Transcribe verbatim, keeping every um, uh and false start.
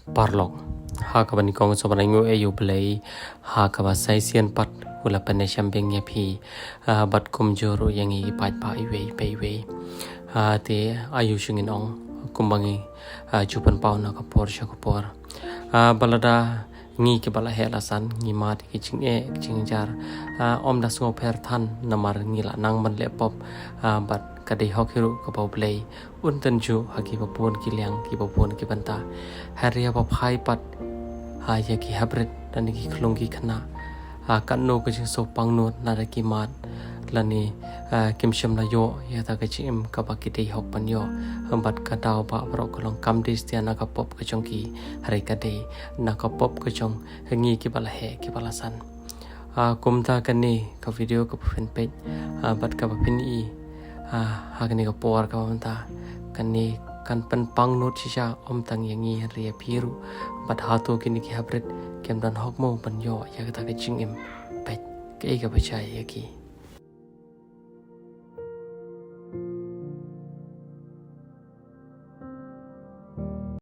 Paralok, ha kaba nyngkong sngewbha ngan ïathuh ïa U Blei ha kaba sa shisien pat u la pynïashem biang ïa phi, ah, bad kumjuh ruh ïa ngi paidbah iwei pa iwei. Ah, te aiu shu ngin ong kumba ngi, ah, ju pynpaw na ka por sha ka por. Ah, ba lada ngi kiba la heh la san ngi mad ki jingeh ki jingjynjar, ah, ym da sngewpher than namar ngi la nang ban leh pop, ah, bad ka dei hok hi ruh kaba U Blei un tynjuh ha kiba bun ki liang kiba bun ki bynta. Hynrei haba phai pat ha ïa ki haprit lane ki khlung ki khynnah, ha katno ka jingsngewpang nud lada ki mad lane, ah, kim shym la ïoh ïa kata ka jingim kaba ki dei hok ban ïoh. Bad ka daw ba baroh ka long kam dei satia na ka pop ka jong ki, hynrei ka dei na ka pop ka jong ngi kiba la heh kiba la san. Ah, kumta kane ka video kaba phin peit, ah, bad kaba phin i, ah, ha kane ka por kaba mynta, kane kan pynpang nud shisha ym tang ïa ngi hynrei ïa phi ruh. Bad hato kine ki haprit kim don hok mo ban ïoh ïa kata ka jingim? Peit kaei kaba jia ïa ki.